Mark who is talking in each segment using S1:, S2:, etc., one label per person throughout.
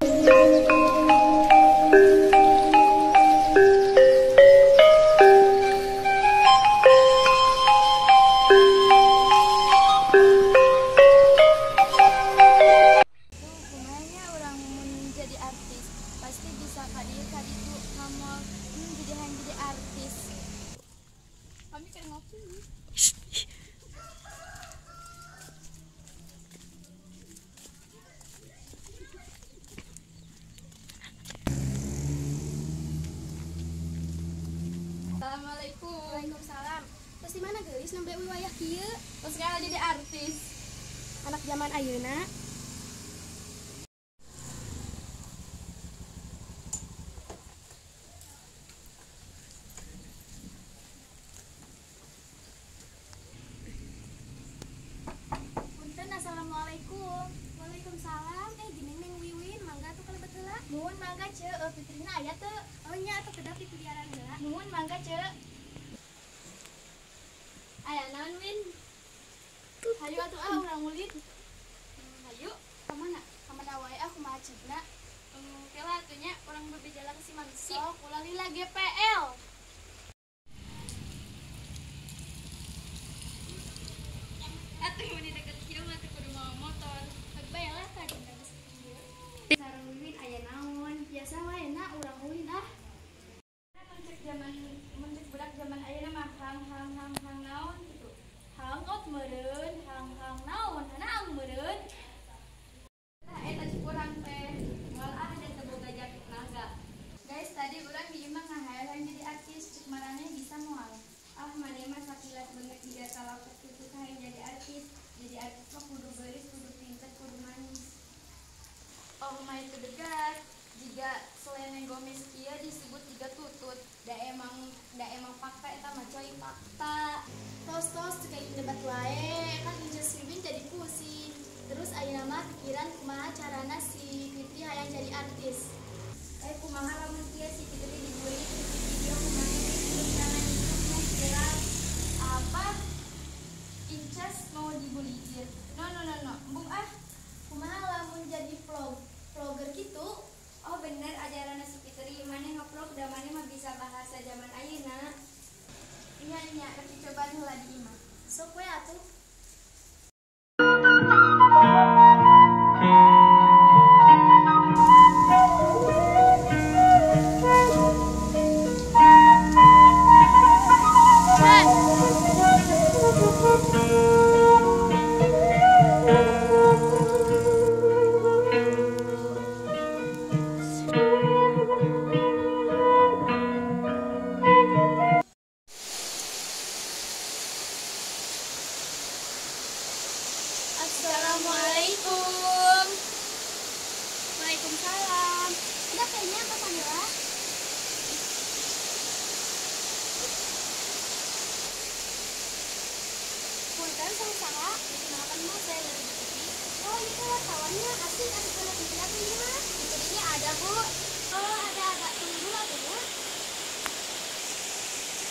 S1: Assalamualaikum. Waalaikumsalam. Terus di mana geulis nembe wiwayah kieu? Terus sekarang jadi artis. Anak zaman ayeuna. Punten, assalamualaikum. Waalaikumsalam. Gini Neng Wiwin, mangga atuh kalebet heula. Nuhun mangga ceu, Fitrina aya teu? Oh nya atuh kedap dipiliaran heula. Nuhun mangga ceu. Aya naon Win? Hayu atuh ah urang ulin. Hayu, ka mana? Ka mana wae ah kumaha cigna? Kela atuh nya urang bebeja ka si Mamsi. Sok ulah lila GPL. Atuh mun deket kieu mah teu kudu mawa motor. Bae lah ka dina geus kieu. Sareng Wiwin aya naon? Biasa wae na urang ulin ah. Zaman mun cek budak zaman ayeuna mah hang hang hang hang naon gitu. Hangot meureun, hang hang naon, hanaang meureun. Tah eta cik urang teh. Moal ah da teu boga jaket naga. Guys, tadi urang di imah ngahayal jadi artis, cek maraneh bisa moal. Ah maneh mah sakilas beungeut jiga talapet kitu hayang jadi artis. Jadi artis mah kudu geulis, kudu pinter, kudu manis. Oh my teu degat. Jika Selena Gomez kieu disebut jiga tutut, da emang fakta eta mah coy, fakta.
S2: Tos-tos kayak debat wae, kan Inces Wiwin jadi pusing. Terus ayeuna mah pikiran kumaha carana si Fitri hayang jadi artis.
S1: Kumaha lamun kieu si Fitri dibully terus di video kumaha terus kana YouTube meh viral. Apa? Inces mau dibully ieu? No no no no, embung ah.
S2: Kumaha lamun jadi vlogger gitu?
S1: Oh bener ajaran si Fitri, maneh ngevlog da maneh mah bisa bahasa zaman ayeuna. Nya nya rek dicobaan heula di imah.
S2: Sok we atuh.
S1: Assalamualaikum.
S2: Waalaikumsalam. Udah kayaknya apa Panila? Punten saha-saha, dikenalkan Bu, saya dari TV. Oh, itu wartawannya asik asik banget di TV ini mah.
S1: Fitrinya ada, Bu.
S2: Oh, ada. Tunggu dulu atuh, Bu.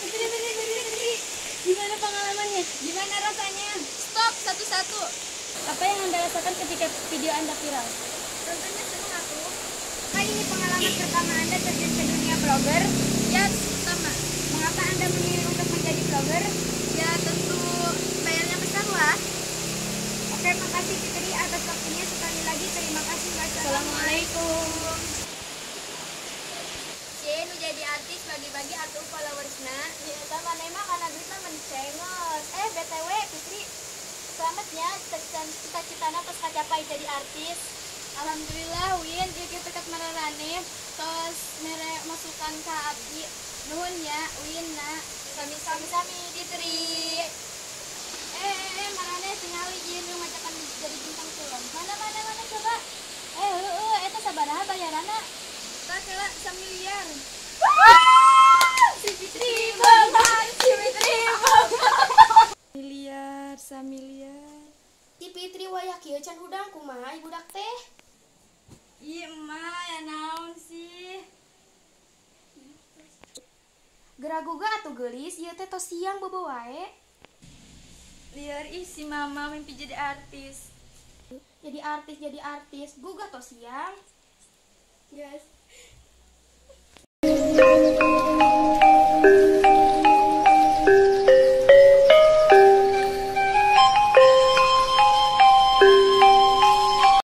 S1: Fitri, Fitri, Fitri, Fitri. Gimana pengalamannya? Gimana rasanya? Stop satu-satu.
S2: Apa yang Anda rasakan ketika video Anda viral?
S1: Tentunya senang aku. Apakah ini pengalaman pertama Anda terjun ke dunia blogger? Ya, pertama. Mengapa Anda memilih untuk menjadi blogger? Ya, tentu bayarnya besar lah. Oke, makasih Fitri atas waktunya. Sekali lagi terima kasih. Wassalamualaikum. Cie, nu jadi artis bagi-bagi atuh followersna.
S2: Ya, eta maneh mah kana duitna mencengos. BTW Fitri, selamatnya cita-citana tos kacapai jadi artis.
S1: Alhamdulillah Win, ieu tekat mararane tos mere masukan ka abdi. Nuhun ya Win na. Sami-sami Fitri. Marane tingali ieu nu macakan jadi bintang film.
S2: Mana mana mana coba. Heueuh eta sabaraha bayaranna?
S1: Tah kela samiliar. Si Fitri beunghar, si Fitri beunghar. Miliar, samiliar.
S2: Si Fitri wayah kieu can hudang kumaha budak teh?
S1: Ih, emak ya naon sih?
S2: Geraguga atuh geulis, ieu teh tos siang bobo wae.
S1: Liar ih si mama mimpi jadi artis.
S2: Jadi artis, gugah tos siang.
S1: Guys.